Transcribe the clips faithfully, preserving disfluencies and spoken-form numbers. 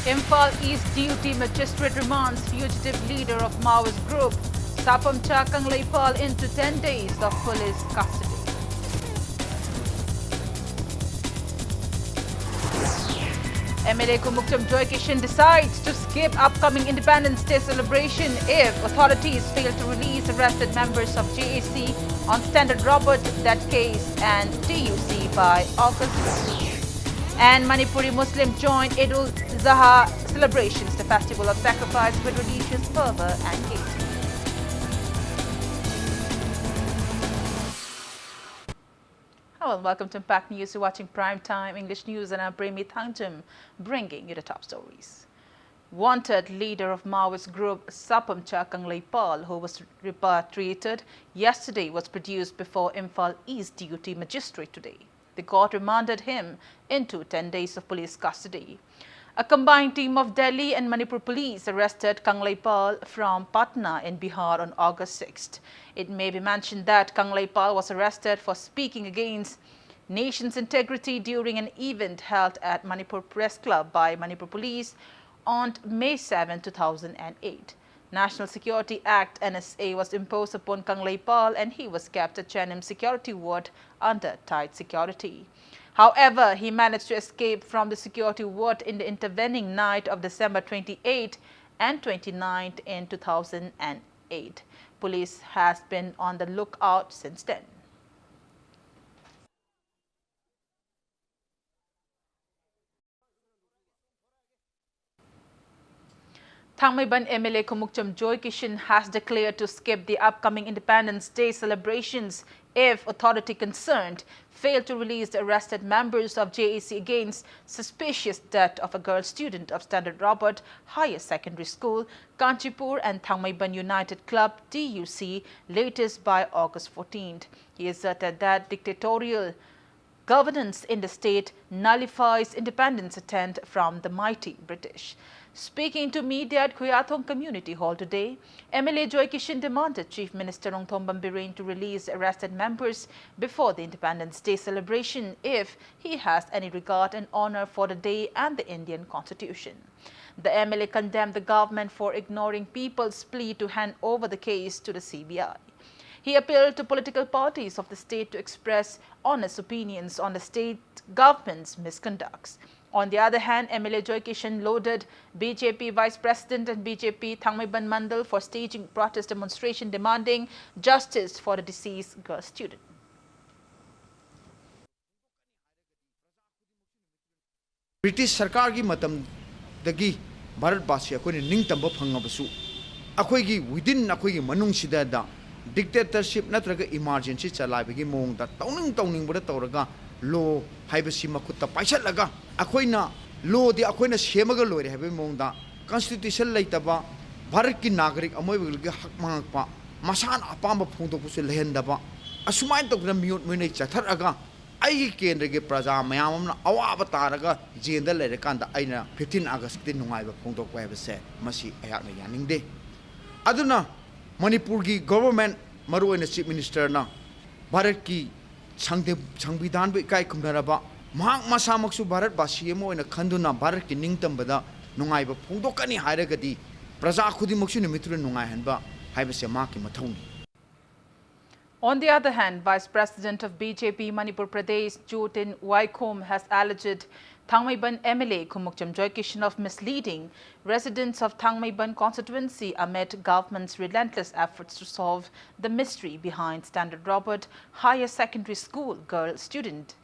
Imphal East Deputy Magistrate remands fugitive leader of Maoist group, Sapamcha Kangleipal, into ten days of police custody. M L A Khumukcham Joy Kishan decides to skip upcoming Independence Day celebration if authorities fail to release arrested members of J A C on Standard Robert Death case and T U C by August fifteen. And Manipuri Muslim join Eid ul-Zuha celebrations, the festival of sacrifice with religious fervor and gaiety. Hello and welcome to Impact News. You're watching Prime Time English News and I'm Premi Thangjam, bringing you the top stories. Wanted leader of Maoist group Sapamcha Kangleipal, who was repatriated yesterday, was produced before Imphal East Deputy Magistrate today. The court remanded him into ten days of police custody. A combined team of Delhi and Manipur police arrested Kangleipal from Patna in Bihar on August sixth. It may be mentioned that Kangleipal was arrested for speaking against nation's integrity during an event held at Manipur Press Club by Manipur police on May seventh, two thousand eight. National Security Act, N S A, was imposed upon Kangleipal and he was kept at Chenem security ward under tight security. However, he managed to escape from the security ward in the intervening night of December twenty-eighth and twenty-ninth in two thousand eight. Police has been on the lookout since then. Thangmeiban M L A Khumukcham Joy Kishan has declared to skip the upcoming Independence Day celebrations if authority concerned fail to release the arrested members of J A C against suspicious death of a girl student of Standard Robert Higher Secondary School, Kanchipur and Thangmeiban United Club, T U C, latest by August fourteenth. He asserted that dictatorial governance in the state nullifies independence attempt from the mighty British. Speaking to media at Khuyathong Community Hall today, M L A Joy Kishan demanded Chief Minister Rongthombam Biren to release arrested members before the Independence Day celebration if he has any regard and honor for the day and the Indian Constitution. The M L A condemned the government for ignoring people's plea to hand over the case to the C B I. He appealed to political parties of the state to express honest opinions on the state government's misconducts. On the other hand, M L A Joy Kishan lauded B J P Vice President and B J P Thangmeiban Mandal for staging protest demonstration demanding justice for the deceased girl student. British ꯁꯔꯀꯥꯔꯒꯤ ꯃꯇꯝꯗꯒꯤ ꯚꯥꯔꯠꯕꯥꯁꯤ ꯑꯩꯈꯣꯏꯅ ꯅꯤꯡꯇꯝꯕ ꯐꯪꯉꯕꯁꯨ, ꯑꯩꯈꯣꯏꯒꯤ within, ꯑꯩꯈꯣꯏꯒꯤ ꯃꯅꯨꯡꯁꯤꯗ dictatorship ꯅꯠꯇ꯭ꯔꯒ emergency ꯆꯂꯥꯏꯕꯒꯤ ꯃꯑꯣꯡꯗ ꯇꯧꯅꯤꯡ ꯇꯧꯅꯤꯡꯕꯗ ꯇꯧꯔꯒ law ꯍꯥꯏꯕꯁꯤ ꯃꯈꯨꯠꯇ ꯄꯥꯏꯁꯜꯂꯒ, ꯑꯩꯈꯣꯏꯅ lawꯗꯤ ꯑꯩꯈꯣꯏꯅ ꯁꯦꯝꯃꯒ ꯂꯣꯏꯔꯦ ꯍꯥꯏꯕꯒꯤ ꯃꯑꯣꯡꯗ, constitution ꯂꯩꯇꯕ, ꯚꯥꯔꯠꯀꯤ ꯅꯥꯒꯔꯤꯛ ꯑꯃ ꯑꯣꯏꯕꯒꯤ ꯍꯛ ꯃꯥꯡꯉꯛꯄ, ꯃꯁꯥꯅ ꯑꯄꯥꯝꯕ ꯐꯣꯡꯗꯣꯛꯄꯁꯨ ꯂꯩꯍꯟꯗꯕ, ꯑꯁꯨꯃꯥꯏꯅ ꯇꯧꯗꯅ ꯃꯤꯑꯣꯠ ꯃꯤꯅꯩ ꯆꯠꯊꯔꯛꯑꯒ, ꯑꯩꯒꯤ ꯀꯦꯟꯗ꯭ꯔꯒꯤ ꯄ꯭ꯔꯖꯥ ꯃꯌꯥꯝ ꯑꯃꯅ ꯑꯋꯥꯕ ꯇꯥꯔꯒ ꯖꯦꯜꯗ ꯂꯩꯔꯀꯥꯟꯗ ꯑꯩꯅ fifteen Augustꯀꯤ ꯅꯨꯡꯉꯥꯏꯕ ꯐꯣꯡꯗꯣꯛꯄ ꯍꯥꯏꯕꯁꯦ, ꯃꯁꯤ ꯑꯩꯍꯥꯛꯅ ꯌꯥꯅꯤꯡꯗꯦ꯫ ꯑꯗꯨꯅ ꯃꯅꯤꯄꯨꯔꯒꯤ government, ꯃꯔꯨꯑꯣꯏꯅ Chief Ministerꯅ ꯚꯥꯔꯠꯀꯤ ꯁꯪꯗꯦ-, ꯁꯪꯕꯤꯙꯥꯟꯕꯨ ꯏꯀꯥꯏ ꯈꯨꯝꯅꯔꯕ, ꯃꯍꯥꯛ ꯃꯁꯥꯃꯛꯁꯨ ꯚꯥꯔꯠꯕꯥꯁꯤ ꯑꯃ ꯑꯣꯏꯅ ꯈꯟꯗꯨꯅ ꯚꯥꯔꯠꯀꯤ ꯅꯤꯡꯇꯝꯕꯗ ꯅꯨꯡꯉꯥꯏꯕ ꯐꯣꯡꯗꯣꯛꯀꯅꯤ ꯍꯥꯏꯔꯒꯗꯤ, ꯄ꯭ꯔꯖꯥ ꯈꯨꯗꯤꯡꯃꯛꯁꯨ ꯅꯨꯃꯤꯠꯇꯨꯗ ꯅꯨꯡꯉꯥꯏꯍꯟꯕ ꯍꯥꯏꯕꯁꯦ ꯃꯍꯥꯛꯀꯤ ꯃꯊꯧꯅꯤ꯫ On the other hand, Vice President of B J P Manipur Pradesh Jotin Waikhom has alleged Thangmeiban M L A Khumukcham Joy Kishan of misleading residents of Thangmeiban constituency amid government's relentless efforts to solve the mystery behind Standard Robert Higher Secondary School girl student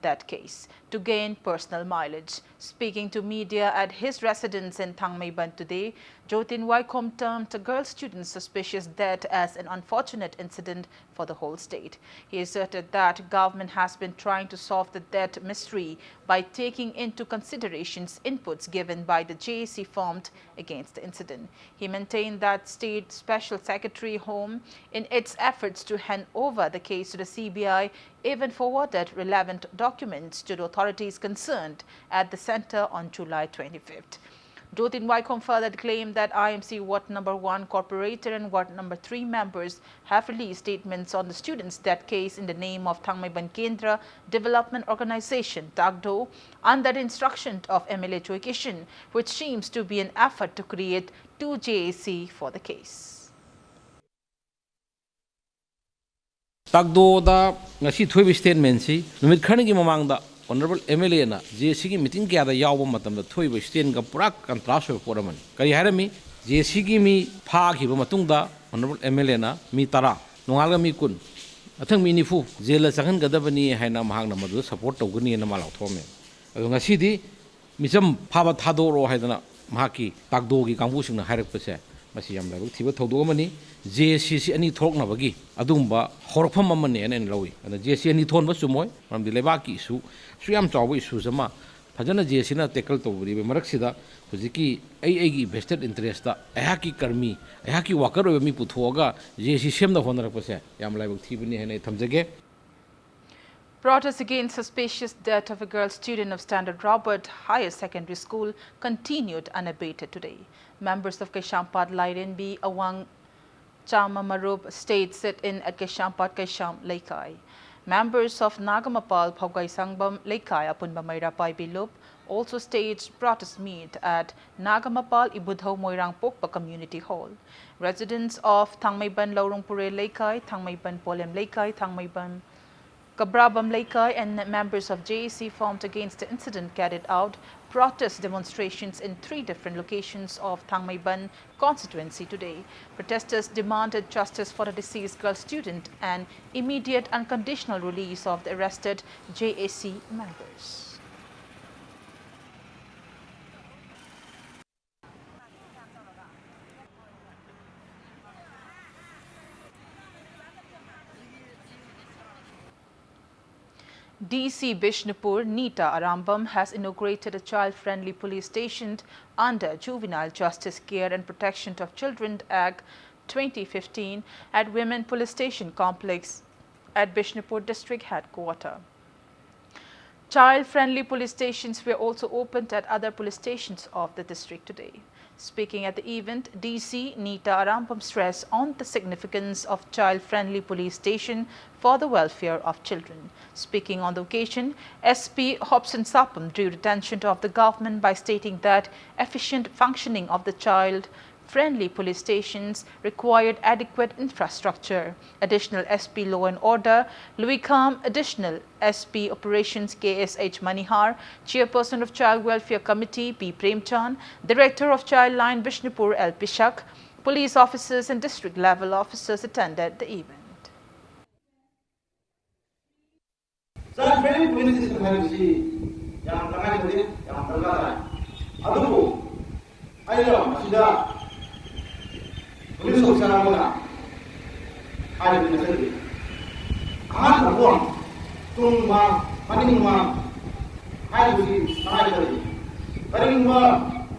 that case to gain personal mileage. Speaking to media at his residence in Thangmeiban today, Jotin Waikhom termed the girl student's suspicious death as an unfortunate incident for the whole state. He asserted that government has been trying to solve the death mystery by taking into considerations inputs given by the J A C formed against the incident. He maintained that State Special Secretary Home, in its efforts to hand over the case to the C B I, even forwarded relevant documents to the authorities concerned at the center on July twenty-fifth. Jotin Waikhomphal had claimed that I M C Ward number one corporator and Ward number three members have released statements on the students' death case in the name of Thangmeiban Kendra Development Organization, TAGDO, under the instruction of M L A Joy Kishan, which seems to be an effort to create two J A C for the case. ꯇꯥꯛꯗꯣꯗ ꯉꯁꯤ ꯊꯣꯛꯏꯕ statement ꯁꯤ ꯅꯨꯃꯤꯠ ꯈꯔꯅꯤꯒꯤ ꯃꯃꯥꯡꯗ Honourable M L A ꯅ J A C ꯒꯤ meeting ꯀꯌꯥꯗ ꯌꯥꯎꯕ ꯃꯇꯝꯗ ꯊꯣꯛꯏꯕ statement ꯀ ꯄꯨꯔꯥ contrast ꯑꯣꯏꯕ ꯄꯣꯠ ꯑꯃꯅꯤ꯫ ꯀꯔꯤ ꯍꯥꯏꯔꯝꯃꯤ? J A C ꯒꯤ ꯃꯤ ꯐꯥꯈꯤꯕ ꯃꯇꯨꯡꯗ Honourable M L A ꯅ ꯃꯤ ꯇꯔꯥ, ꯅꯣꯡꯉꯥꯜꯂꯒ ꯃꯤ ꯀꯨꯟ, ꯃꯊꯪ ꯃꯤ ꯅꯤꯐꯨ ꯖꯦꯜꯗ ꯆꯪꯍꯟꯒꯗꯕꯅꯤ ꯍꯥꯏꯅ ꯃꯍꯥꯛꯅ ꯃꯗꯨꯗ support ꯇꯧꯒꯅꯤꯅ ꯃꯥ ꯂꯥꯎꯊꯣꯛꯑꯝꯃꯦ꯫ ꯑꯗꯣ ꯉꯁꯤꯗꯤ ꯃꯤꯆꯝ ꯐꯥꯕ ꯊꯥꯗꯣꯔꯛꯑꯣ ꯍꯥꯏꯗꯅ ꯃꯍꯥꯛꯀꯤ ꯇꯥꯛꯗꯣꯒꯤ ꯀꯥꯡꯕꯨꯁꯤꯡꯅ ꯍꯥꯏꯔꯛꯄꯁꯦ, ꯃꯁꯤ ꯌꯥꯝ ꯂꯥꯏꯕꯛ ꯊꯤꯕ ꯊꯧꯗꯣꯛ ꯑꯃꯅꯤ꯫ J A C ꯁꯤ ꯑꯅꯤ ꯊꯣꯛꯅꯕꯒꯤ ꯑꯗꯨꯒꯨꯝꯕ ꯍꯧꯔꯛꯐꯝ ꯑꯃꯅꯦꯅ ꯑꯩꯅ ꯂꯧꯏ꯫ ꯑꯗꯨꯅ J A C ꯑꯅꯤ ꯊꯣꯛꯍꯟꯕ ꯆꯨꯝꯃꯣꯏ, ꯃꯔꯝꯗꯤ ꯂꯩꯕꯥꯛꯀꯤ issue ꯑꯁꯨꯛ ꯌꯥꯝ ꯆꯥꯎꯕ issues ꯑꯃ ꯐꯖꯅ J A C ꯅ tackle ꯇꯧꯔꯤꯕ ꯃꯔꯛꯁꯤꯗ ꯍꯧꯖꯤꯛꯀꯤ ꯑꯩ ꯑꯩꯒꯤ vested interest ꯇ ꯑꯩꯍꯥꯛꯀꯤ ꯀꯔꯃꯤ, ꯑꯩꯍꯥꯛꯀꯤ worker ꯑꯣꯏꯕ ꯃꯤ ꯄꯨꯊꯣꯛꯑꯒ J A C ꯁꯦꯝꯅꯕ ꯍꯣꯠꯅꯔꯛꯄꯁꯦ ꯌꯥꯝ ꯂꯥꯏꯕꯛ ꯊꯤꯕꯅꯤ ꯍꯥꯏꯅ ꯑꯩ ꯊꯝꯖꯒꯦ꯫ Protests against suspicious death of a girl student of Standard Robert Higher Secondary School continued unabated today. Members of Kaisampad Lairenbi Awang Chama Marup staged sit-in at Kaisampad Kaisam Leikai. Members of Nagamapal Phaugai Sangbam Leikai Apunba Maira Paibi Lup also staged protest meet at Nagamapal Ibudhau Moirang Pokpa Community Hall. Residents of Thangmeiban Laurungpure Leikai, Thangmeiban Polem Leikai, Thangmeiban Kabrabam Leikai and members of J A C formed against the incident carried out protest demonstrations in three different locations of Thangmeiban constituency today. Protesters demanded justice for the deceased girl student and immediate unconditional release of the arrested J A C members. D C Bishnupur, Nita Arambam, has inaugurated a child-friendly police station under Juvenile Justice Care and Protection of Children Act twenty fifteen at Women Police Station Complex at Bishnupur District Headquarter. Child-friendly police stations were also opened at other police stations of the district today. Speaking at the event, D C Nita Arambam stressed on the significance of child-friendly police station for the welfare of children. Speaking on the occasion, S P Hobson Sapam drew attention of the government by stating that efficient functioning of the child-friendly police stations required adequate infrastructure. Additional S P Law and Order Louis Kham, Additional S P Operations K S H Manihar, Chairperson of Child Welfare Committee P Premchand, Director of Child Line Bishnupur L Pishak, police officers and district level officers attended the event. Child friendly police station ꯍꯥꯏꯕꯁꯤ ꯌꯥꯝ ꯇꯉꯥꯏ ꯐꯗꯦ, ꯌꯥꯝ ꯗꯔꯀꯥꯔ ꯇꯥꯏ꯫ ꯑꯗꯨꯕꯨ ꯑꯩꯅ ꯃꯁꯤꯗ ꯄꯨꯂꯤꯁ ꯑꯣꯐꯤꯁꯥꯔ ꯑꯃꯅ ꯍꯥꯏꯕꯗꯤ ꯅꯠꯆꯗꯦ꯫ ꯑꯍꯥꯟꯕ ꯐꯣꯟ, ꯇꯨꯡ ꯃꯥꯡ, ꯃꯅꯤꯡ ꯃꯥꯡ ꯍꯥꯏꯕꯁꯤ ꯇꯉꯥꯏ ꯐꯗꯦ꯫ ꯀꯔꯤꯒꯨꯝꯕ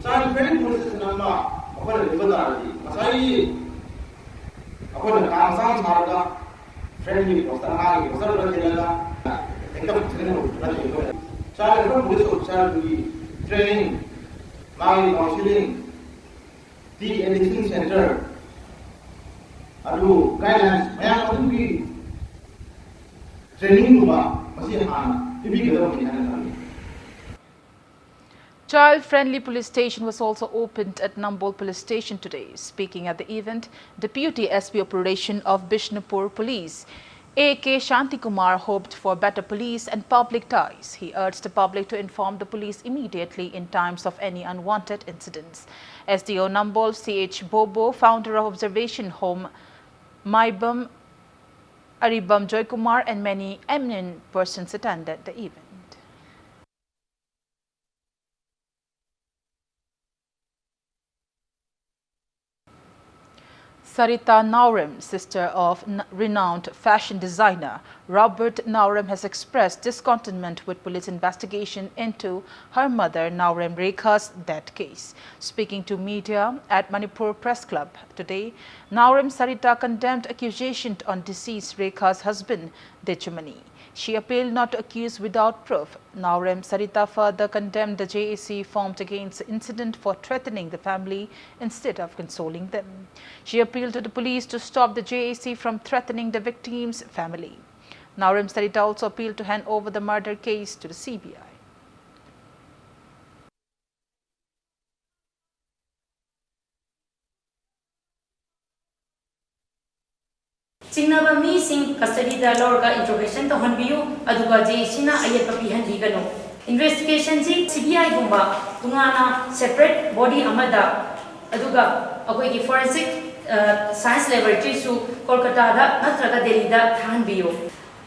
ꯆꯥꯏꯜ ꯐ꯭ꯔꯦꯟꯂꯤ ꯄꯨꯂꯤꯁ ꯁ꯭ꯇꯦꯁꯟ ꯑꯃ ꯑꯩꯈꯣꯏꯅ ꯂꯩꯕ ꯇꯥꯔꯗꯤ ꯉꯁꯥꯏꯒꯤ ꯑꯩꯈꯣꯏꯅ ꯀꯥ ꯃꯆꯥ ꯑꯃ ꯁꯥꯔꯒ ꯐ꯭ꯔꯦꯟꯂꯤ ꯄꯣꯁꯇ ꯑꯉꯥꯡꯒꯤ ꯄꯣꯁꯇꯔ ꯈꯔ ꯊꯤꯜꯂꯒ ꯍꯦꯛꯇ ꯐꯖꯅ ꯇꯧꯕ ꯅꯠꯇꯦ꯫ ꯑꯩꯈꯣꯏꯅ ꯆꯥꯏꯜ ꯍꯦꯜꯞ ꯄꯨꯂꯤꯁ ꯑꯣꯐꯤꯁꯥꯔꯗꯨꯒꯤ ꯇ꯭ꯔꯦꯅꯤꯡ, ꯃꯥꯒꯤ ꯀꯥꯎꯟꯁꯤꯂꯤꯡ, ꯗꯤ ꯑꯦꯗꯤꯛꯁꯟ ꯁꯦꯟꯇꯔ, ꯑꯗꯨ ꯒꯥꯏꯗꯂꯥꯏꯟꯁ ꯃꯌꯥꯝ ꯑꯗꯨꯒꯤ ꯇ꯭ꯔꯦꯅꯤꯡꯒꯨꯝꯕ ꯃꯁꯤ ꯍꯥꯟꯅ ꯄꯤꯕꯤꯒꯗꯕꯅꯤ ꯍꯥꯏꯅ ꯈꯜꯂꯤ꯫ Child-friendly police station was also opened at Nambol Police Station today. Speaking at the event, Deputy S P Operation of Bishnupur Police, A K Shantikumar hoped for better police and public ties. He urged the public to inform the police immediately in times of any unwanted incidents. S D O Nambol C H Bobo, founder of Observation Home Maibam, Aribam Joykumar, and many eminent persons attended the event. Sarita Naorem, sister of n- renowned fashion designer Robert Naorem, has expressed discontentment with police investigation into her mother Naorem Rekha's death case. Speaking to media at Manipur Press Club today, Naorem Sarita condemned accusation on deceased Rekha's husband, Dechumani. She appealed not to accuse without proof. Naorem Sarita further condemned the J A C formed against the incident for threatening the family instead of consoling them. She appealed to the police to stop the J A C from threatening the victim's family. Naorem Sarita also appealed to hand over the murder case to the C B I. ꯆꯤꯡꯅꯕ ꯃꯤꯁꯤꯡ ꯀꯁꯇꯗꯤꯗ ꯂꯧꯔꯒ ꯏꯟꯇ꯭ꯔꯣꯒꯦꯁꯟ ꯇꯧꯍꯟꯕꯤꯌꯨ, ꯑꯗꯨꯒ J ꯁꯤꯅ ꯑꯌꯦꯠꯄ ꯄꯤꯍꯟꯕꯤꯒꯅꯨ꯫ ꯏꯟꯚꯦꯁꯇꯤꯒꯦꯁꯟꯁꯤ C B ꯑꯥꯏꯒꯨꯝꯕ ꯇꯣꯉꯥꯟꯅ separate body ꯑꯃꯗ, ꯑꯗꯨꯒ ꯑꯩꯈꯣꯏꯒꯤ forensic science ꯂꯦꯕꯣꯔꯦꯇꯔꯤꯁꯨ ꯀꯣꯜꯀꯇꯥꯗ ꯅꯠꯇ꯭ꯔꯒ ꯗꯦꯜꯂꯤꯗ ꯊꯥꯍꯟꯕꯤꯌꯨ꯫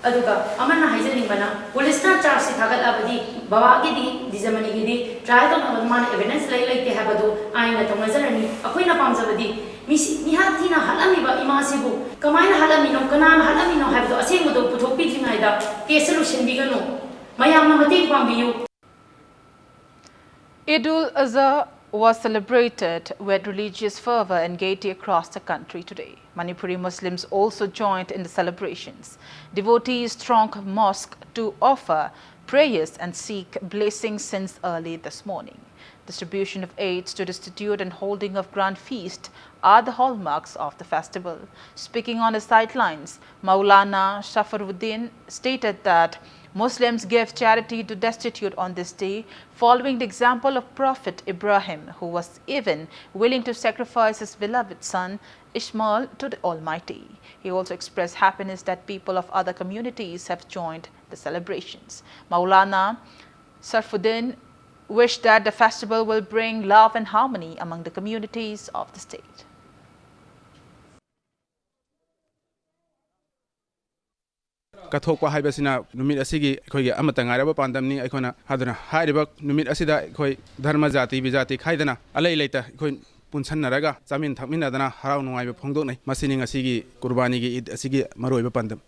ꯑꯗꯨꯒ ꯑꯃꯅ ꯍꯥꯏꯖꯅꯤꯡꯕꯅ, ꯄꯨꯂꯤꯁꯅ ꯆꯥꯔꯖꯁꯤ ꯊꯥꯒꯠꯂꯕꯗꯤ ꯕꯕꯥꯒꯤꯗꯤ, ꯗꯤꯖꯃꯅꯤꯒꯤꯗꯤ ꯇ꯭ꯔꯥꯏꯌꯦꯜ ꯇꯧꯅꯕꯗ ꯃꯥꯅ ꯑꯦꯚꯤꯗꯦꯟꯁ ꯂꯩ ꯂꯩꯇꯦ ꯍꯥꯏꯕꯗꯨ ꯑꯥꯏꯟꯅ ꯇꯧꯅꯖꯔꯅꯤ꯫ ꯑꯩꯈꯣꯏꯅ ꯄꯥꯝꯖꯕꯗꯤ ꯃꯤꯁꯤ, ꯃꯤꯍꯥꯠ ꯊꯤꯅ ꯍꯥꯠꯂꯝꯃꯤꯕ ꯏꯃꯥꯁꯤꯕꯨ ꯀꯃꯥꯏꯅ ꯍꯥꯠꯂꯝꯃꯤꯅꯣ, ꯀꯅꯥꯅ ꯍꯥꯠꯂꯝꯃꯤꯅꯣ ꯍꯥꯏꯕꯗꯨ ꯑꯁꯦꯡꯕꯗꯨ ꯄꯨꯊꯣꯛꯄꯤꯗ꯭ꯔꯤꯉꯩꯗ ꯀꯦꯁꯁꯦ ꯂꯣꯏꯁꯤꯟꯕꯤꯒꯅꯨ꯫ ꯃꯌꯥꯝꯅ ꯃꯇꯦꯡ ꯄꯥꯡꯕꯤꯌꯨ꯫ Eid-ul-Adha was celebrated with religious fervor and gaiety across the country today. Manipuri Muslims also joined in the celebrations. Devotees thronged mosque to offer prayers and seek blessings since early this morning. Distribution of aids to destitute and holding of grand feast are the hallmarks of the festival. Speaking on the sidelines, Maulana Shafaruddin stated that Muslims give charity to destitute on this day, following the example of Prophet Ibrahim, who was even willing to sacrifice his beloved son Ishmael to the Almighty. He also expressed happiness that people of other communities have joined the celebrations. Maulana Sarfuddin wished that the festival will bring love and harmony among the communities of the state. ꯀꯠꯊꯣꯛꯄ ꯍꯥꯏꯕꯁꯤꯅ ꯅꯨꯃꯤꯠ ꯑꯁꯤꯒꯤ ꯑꯩꯈꯣꯏꯒꯤ ꯑꯃꯠꯇ ꯉꯥꯏꯔꯕ ꯄꯥꯟꯗꯝꯅꯤ꯫ ꯑꯩꯈꯣꯏꯅ ꯑꯗꯨꯅ ꯍꯥꯏꯔꯤꯕ ꯅꯨꯃꯤꯠ ꯑꯁꯤꯗ ꯑꯩꯈꯣꯏ ꯙꯔꯃ ꯖꯥꯇꯤ ꯕꯤꯖꯥꯇꯤ ꯈꯥꯏꯗꯅ ꯑꯂꯩ ꯂꯩꯇ ꯑꯩꯈꯣꯏ ꯄꯨꯟꯁꯟꯅꯔꯒ ꯆꯥꯃꯤꯟ ꯊꯛꯃꯤꯟꯅꯗꯅ ꯍꯔꯥꯎ ꯅꯨꯡꯉꯥꯏꯕ ꯐꯣꯡꯗꯣꯛꯅꯩ꯫ ꯃꯁꯤꯅꯤ ꯉꯁꯤꯒꯤ ꯀꯨꯔꯕꯥꯅꯤꯒꯤ ꯏꯗ ꯑꯁꯤꯒꯤ ꯃꯔꯨꯑꯣꯏꯕ ꯄꯥꯟꯗꯝ꯫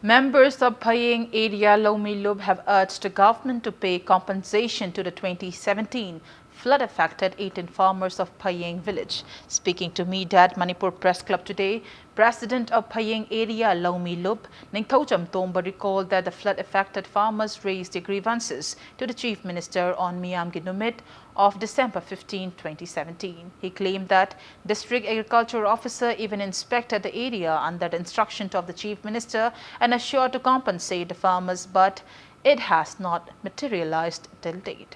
Members of Phayeng area Lomilub have urged the government to pay compensation to the twenty seventeen flood-affected eighteen farmers of Phayeng village. Speaking to media at Manipur Press Club today, President of Phayeng area, Laumi Lup, Ningthoucham Tomba, recalled that the flood-affected farmers raised their grievances to the Chief Minister on Miyamgi Numit of December fifteen, twenty seventeen. He claimed that District Agriculture Officer even inspected the area under the instruction of the Chief Minister and assured to compensate the farmers, but it has not materialized till date.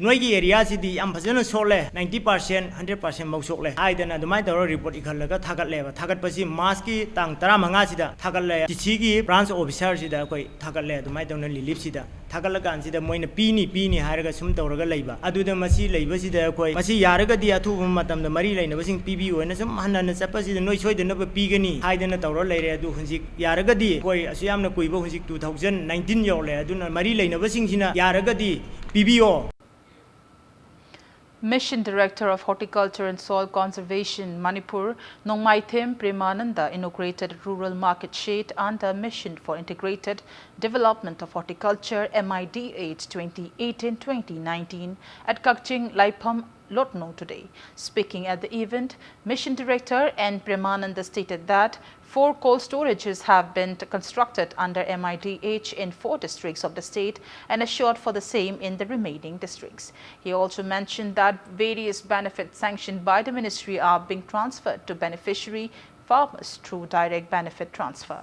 "ꯅꯣꯏꯒꯤ ꯑꯦꯔꯤꯌꯥꯁꯤꯗꯤ ꯌꯥꯝ ꯐꯖꯅ ꯁꯣꯛꯂꯦ, ninety percent, hundred percent ꯃꯧ ꯁꯣꯛꯂꯦ" ꯍꯥꯏꯗꯅ ꯑꯗꯨꯃꯥꯏꯅ ꯇꯧꯔꯒ report ꯏꯈꯠꯂꯒ ꯊꯥꯒꯠꯂꯦꯕ꯫ ꯊꯥꯒꯠꯄꯁꯤ ꯃꯥꯔꯆꯀꯤ ꯇꯥꯡ ꯇꯔꯥꯃꯉꯥꯁꯤꯗ ꯊꯥꯒꯠꯂꯦ꯫ ꯗꯤ ꯁꯤꯒꯤ ꯕ꯭ꯔꯥꯟꯁ ꯑꯣꯐꯤꯁꯔꯁꯤꯗ ꯑꯩꯈꯣꯏ ꯊꯥꯒꯠꯂꯦ꯫ ꯑꯗꯨꯃꯥꯏꯅ ꯇꯧꯅ ꯔꯤꯂꯤꯐꯁꯤꯗ ꯊꯥꯒꯠꯂꯀꯥꯟꯁꯤꯗ ꯃꯣꯏꯅ "ꯄꯤꯅꯤ, ꯄꯤꯅꯤ" ꯍꯥꯏꯔꯒ ꯁꯨꯝ ꯇꯧꯔꯒ ꯂꯩꯕ꯫ ꯑꯗꯨꯗ ꯃꯁꯤ ꯂꯩꯕꯁꯤꯗ ꯑꯩꯈꯣꯏ, "ꯃꯁꯤ ꯌꯥꯔꯒꯗꯤ ꯑꯊꯨꯕ ꯃꯇꯝꯗ ꯃꯔꯤ ꯂꯩꯅꯕꯁꯤꯡ ꯄꯤꯕꯤꯌꯨ" ꯍꯥꯏꯅ ꯁꯨꯝ ꯍꯟꯅ ꯍꯟꯅ ꯆꯠꯄꯁꯤꯗ "ꯅꯣꯏ ꯁꯣꯏꯗꯅꯕ ꯄꯤꯒꯅꯤ" ꯍꯥꯏꯗꯅ ꯇꯧꯔ ꯂꯩꯔꯦ꯫ ꯑꯗꯨ ꯍꯧꯖꯤꯛ ꯌꯥꯔꯒꯗꯤ ꯑꯩꯈꯣꯏ ꯑꯁꯨ ꯌꯥꯝꯅ ꯀꯨꯏꯕ, ꯍꯧꯖꯤꯛ two thousand nineteen ꯌꯧꯔꯦ꯫ ꯑꯗꯨꯅ ꯃꯔꯤ ꯂꯩꯅꯕꯁꯤꯡꯁꯤꯅ ꯌꯥꯔꯒꯗꯤ ꯄꯤꯕꯤꯌꯣ꯫ Mission Director of Horticulture and Soil Conservation, Manipur, Nongmaithem Premananda, inaugurated rural market shed under Mission for Integrated Development of Horticulture, M I D H, twenty eighteen twenty nineteen at Kakching Laipham, Lotno today. Speaking at the event, Mission Director N Premananda stated that four cold storages have been constructed under M I D H in four districts of the state and assured for the same in the remaining districts. He also mentioned that various benefits sanctioned by the ministry are being transferred to beneficiary farmers through direct benefit transfer.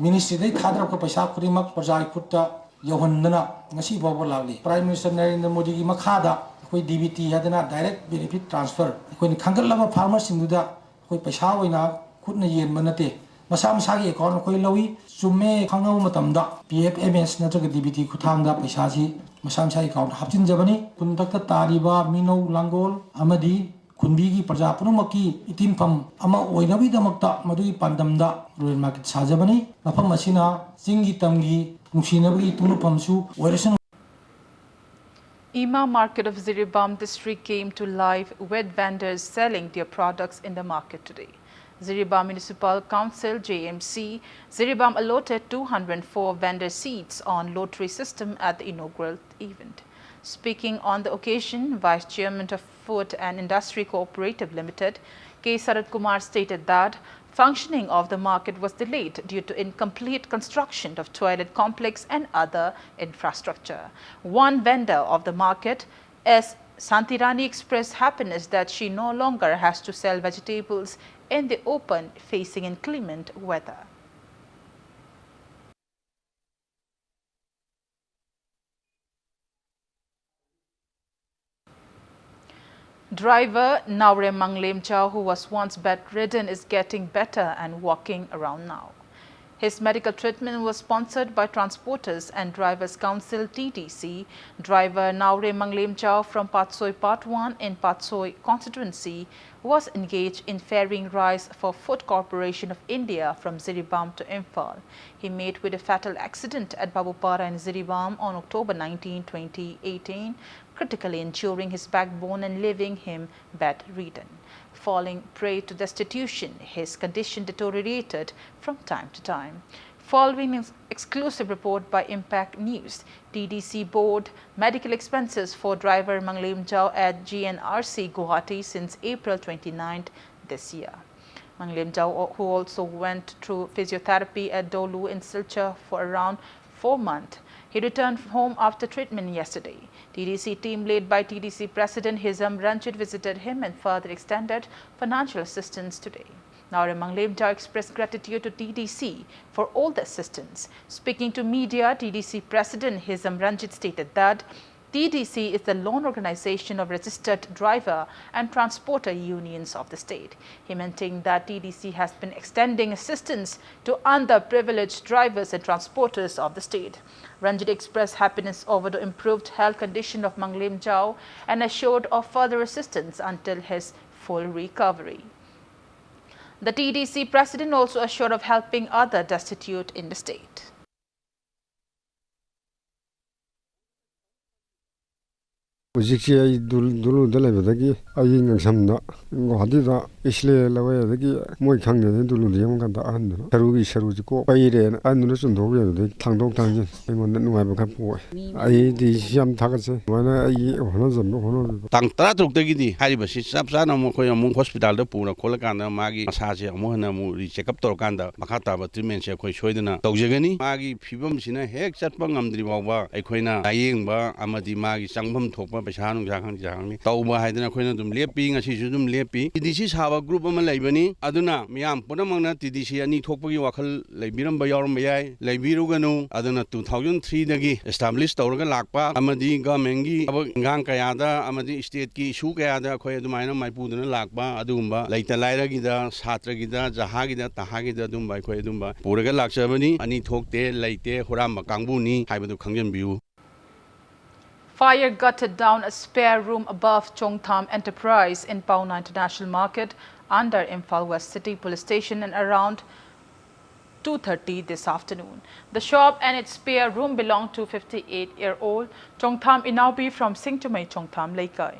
ꯃꯤꯅꯤꯁꯇ꯭ꯔꯤꯗꯒꯤ ꯊꯥꯗꯔꯛꯄ ꯄꯩꯁꯥ ꯈꯨꯗꯤꯡꯃꯛ ꯄ꯭ꯔꯖꯥꯒꯤ ꯈꯨꯠꯇ ꯌꯧꯍꯟꯗꯅ ꯉꯁꯤ ꯐꯥꯎꯕ ꯂꯥꯛꯂꯤ꯫ Prime minister Narendra ꯃꯣꯗꯤꯒꯤ ꯃꯈꯥꯗ ꯑꯩꯈꯣꯏ D B T ꯍꯥꯏꯗꯅ ꯗꯥꯏꯔꯦꯛ ꯕꯦꯅꯤꯐꯤꯠ ꯇ꯭ꯔꯥꯟꯁꯐꯔ ꯑꯩꯈꯣꯏꯅ ꯈꯟꯒꯠꯂꯕ ꯐꯥꯔꯃꯔꯁꯤꯡꯗꯨꯗ ꯑꯩꯈꯣꯏ ꯄꯩꯁꯥ ꯑꯣꯏꯅ ꯈꯨꯠꯅ ꯌꯦꯟꯕ ꯅꯠꯇꯦ꯫ ꯃꯁꯥ ꯃꯁꯥꯒꯤ ꯑꯦꯀꯥꯎꯟ ꯑꯩꯈꯣꯏ ꯂꯧꯏ꯫ ꯆꯨꯝꯃꯦ ꯈꯪꯉꯕ ꯃꯇꯝꯗ ꯄꯤ ꯑꯦꯐ ꯑꯦꯝ ꯑꯦꯁ ꯅꯠꯇ꯭ꯔꯒ ꯗꯤ ꯕꯤ ꯇꯤ ꯈꯨꯠꯊꯥꯡꯗ ꯄꯩꯁꯥꯁꯤ ꯃꯁꯥ ꯃꯁꯥꯒꯤ ꯑꯦꯀꯥꯎꯟꯗ ꯍꯥꯞꯆꯤꯟꯖꯕꯅꯤ꯫ ꯈꯨꯟ ꯃꯊꯛꯇ ꯇꯥꯔꯤꯕ ꯃꯤꯅꯧ ꯂꯥꯡꯒꯣꯜ ꯑꯃꯗꯤ ꯈꯨꯟꯕꯤꯒꯤ ꯄ꯭ꯔꯖꯥ ꯄꯨꯝꯅꯃꯛꯀꯤ ꯏꯇꯤꯟꯐꯝ ꯑꯃ ꯑꯣꯏꯅꯕꯒꯤꯗꯃꯛꯇ ꯃꯗꯨꯒꯤ ꯄꯥꯟꯗꯝꯗ ꯔꯨꯔꯦꯜ ꯃꯥꯔꯀꯦꯠ ꯁꯥꯖꯕꯅꯤ꯫ ꯃꯐꯝ ꯑꯁꯤꯅ ꯆꯤꯡꯒꯤ ꯇꯝꯒꯤ ꯅꯨꯡꯁꯤꯅꯕꯒꯤ ꯏꯄꯨꯡꯐꯝꯁꯨ ꯑꯣꯏꯔꯁꯅꯨ꯫ Ema Market of Jiribam district came to life with vendors selling their products in the market today. Jiribam Municipal Council, J M C, Jiribam allotted two hundred four vendor seats on lottery system at the inaugural event. Speaking on the occasion, Vice Chairman of Food and Industry Cooperative Limited, K Sarat Kumar, stated that functioning of the market was delayed due to incomplete construction of toilet complex and other infrastructure. One vendor of the market, S Santirani, expressed happiness that she no longer has to sell vegetables in the open facing inclement weather. Driver Naure Manglem Chao, who was once bedridden, is getting better and walking around now. His medical treatment was sponsored by Transporters and Drivers Council, T D C. Driver Naure Manglem Chao from Patsoi Part one in Patsoi constituency was engaged in ferrying rice for Food Corporation of India from Jiribam to Imphal. He met with a fatal accident at Babupara in Jiribam on October nineteen, twenty eighteen, critically injuring his backbone and leaving him bedridden. Falling prey to destitution, his condition deteriorated from time to time. Following an exclusive report by Impact News, T D C bore medical expenses for driver Manglem Chao at G N R C Guwahati since April twenty-ninth this year. Manglem Chao, who also went through physiotherapy at Dolu in Silchar for around four months, he returned home after treatment yesterday. T D C team led by T D C President Hizam Ranjit visited him and further extended financial assistance today. Naure Manglem Chao expressed gratitude to T D C for all the assistance. Speaking to media, T D C President Hizam Ranjit stated that T D C is the lone organization of registered driver and transporter unions of the state. He maintained that T D C has been extending assistance to underprivileged drivers and transporters of the state. Ranjit expressed happiness over the improved health condition of Manglem Chao and assured of further assistance until his full recovery. The T D C president also assured of helping other destitute in the state. ꯍꯧꯖꯤꯛꯁꯤ ꯑꯩ ꯗꯨ-, ꯗꯨꯂꯨꯗ ꯂꯩꯕꯗꯒꯤ ꯑꯩ ꯉꯥꯡꯁꯝꯗ ꯒꯨꯋꯥꯍꯥꯇꯤꯗ ꯑꯩꯁꯂꯦ ꯂꯧꯋꯦ, ꯑꯗꯒꯤ ꯃꯣꯏ ꯈꯪꯗꯦꯅꯦ, ꯑꯗꯨ ꯂꯨꯗ ꯌꯦꯡꯕ ꯀꯥꯟꯗ ꯑꯍꯟꯗꯨꯅ ꯁꯔꯨꯒꯤ ꯁꯔꯨꯁꯤ ꯀꯣꯛ ꯄꯩꯔꯦꯅ ꯑꯍꯟꯗꯨꯅ ꯆꯨꯝꯊꯣꯛꯈꯤ꯫ ꯑꯗꯨꯗꯩ ꯊꯥꯡꯗꯣꯛ ꯊꯥꯡꯖꯤꯟ ꯑꯩꯉꯣꯟꯗ ꯅꯨꯡꯉꯥꯏꯕ ꯈꯔ ꯄꯣꯛꯑꯦ꯫ ꯑꯩꯗꯤ ꯌꯥꯝ ꯊꯥꯒꯠꯆꯩ꯫ ꯑꯗꯨꯃꯥꯏꯅ ꯑꯩꯒꯤ ꯍꯣꯠꯅꯖꯕ ꯍꯣꯠꯅꯕꯤꯕ꯫ ꯇꯥꯡ ꯇꯔꯥ ꯇꯔꯨꯛꯇꯒꯤꯗꯤ ꯍꯥꯏꯔꯤꯕꯁꯤ ꯆꯞ ꯆꯥꯅ ꯑꯃꯨꯛ ꯑꯩꯈꯣꯏ ꯑꯃꯨꯛ ꯍꯣꯁꯄꯤꯇꯥꯜꯗ ꯄꯨꯔ ꯈꯣꯠꯂꯀꯥꯟꯗ ꯃꯥꯒꯤ ꯃꯁꯥꯁꯦ ꯑꯃꯨꯛ ꯍꯟꯅ ꯑꯃꯨꯛ ꯔꯤꯆꯦꯛꯑꯞ ꯇꯧꯔꯀꯥꯟꯗ ꯃꯈꯥ ꯇꯥꯕ ꯇ꯭ꯔꯤꯠꯃꯦꯟꯁꯦ ꯑꯩꯈꯣꯏ ꯁꯣꯏꯗꯅ ꯇꯧꯖꯒꯅꯤ꯫ ꯃꯥꯒꯤ ꯐꯤꯕꯝꯁꯤꯅ ꯍꯦꯛ ꯆꯠꯄ ꯉꯝꯗ꯭ꯔꯤ ꯐꯥꯎꯕ ꯑꯩꯈꯣꯏꯅ ꯂꯥꯌꯦꯡꯕ ꯑꯃꯗꯤ ꯃꯥꯒꯤ ꯆꯪꯐꯝ ꯊꯣꯛꯄ ꯄꯩꯁꯥ ꯅꯨꯡꯁꯥ ꯈꯪꯗꯦ ꯈꯪꯗꯦ ꯇꯧꯕ ꯍꯥꯏꯗꯅ ꯑꯩꯈꯣꯏꯅ ꯑꯗꯨꯝ ꯂꯦꯞꯄꯤ, ꯉꯁꯤꯁꯨ ꯑꯗꯨꯝ ꯂꯦꯞꯄꯤ꯫ ꯇꯤ ꯗꯤ ꯁꯤ ꯁꯥꯕ ꯒ꯭ꯔꯨꯞ ꯑꯃ ꯂꯩꯕꯅꯤ, ꯑꯗꯨꯅ ꯃꯤꯌꯥꯝ ꯄꯨꯝꯅꯃꯛꯅ ꯇꯤ ꯗꯤ ꯁꯤ ꯑꯅꯤ ꯊꯣꯛꯄꯒꯤ ꯋꯥꯈꯜ ꯂꯩꯕꯤꯔꯝꯕ ꯌꯥꯎꯔꯝꯕ ꯌꯥꯏ, ꯂꯩꯕꯤꯔꯨꯒꯅꯨ꯫ ꯑꯗꯨꯅ ꯇꯨ ꯊꯥꯎꯖꯟ ꯊ꯭ꯔꯤꯗꯒꯤ ꯑꯦꯁꯇꯥꯕ꯭ꯂꯤꯁ ꯇꯧꯔꯒ ꯂꯥꯛꯄ ꯑꯃꯗꯤ ꯒꯚꯔꯟꯃꯦꯟꯒꯤ ꯊꯕꯛ ꯏꯟꯈꯥꯡ ꯀꯌꯥꯗ ꯑꯃꯗꯤ ꯁ꯭ꯇꯦꯠꯀꯤ ꯏꯁꯨ ꯀꯌꯥꯗ ꯑꯩꯈꯣꯏ ꯑꯗꯨꯃꯥꯏꯅ ꯃꯥꯏꯄꯨꯗꯨꯅ ꯂꯥꯛꯄ ꯑꯗꯨꯒꯨꯝꯕ ꯂꯩꯇ ꯂꯥꯏꯔꯒꯤꯗ, ꯁꯥꯇ꯭ꯔꯒꯤꯗ, ꯖꯍꯥꯒꯤꯗ, ꯇꯍꯥꯒꯤꯗ ꯑꯗꯨꯝꯕ ꯑꯩꯈꯣꯏ ꯑꯗꯨꯝꯕ ꯄꯨꯔꯒ ꯂꯥꯛꯆꯕꯅꯤ꯫ ꯑꯅꯤ ꯊꯣꯛꯇꯦ, ꯂꯩꯇꯦ, ꯍꯨꯔꯥꯟꯕ ꯀꯥꯡꯕꯨꯅꯤ ꯍꯥꯏꯕꯗꯨ ꯈꯪꯖꯟꯕꯤꯌꯨ꯫ Fire gutted down a spare room above Chongtham Enterprise in Paona International Market under Imphal West City Police Station and around two thirty this afternoon. The shop and its spare room belong to fifty-eight-year-old Chongtham Inaobi from Singchumei Chongtham Leikai,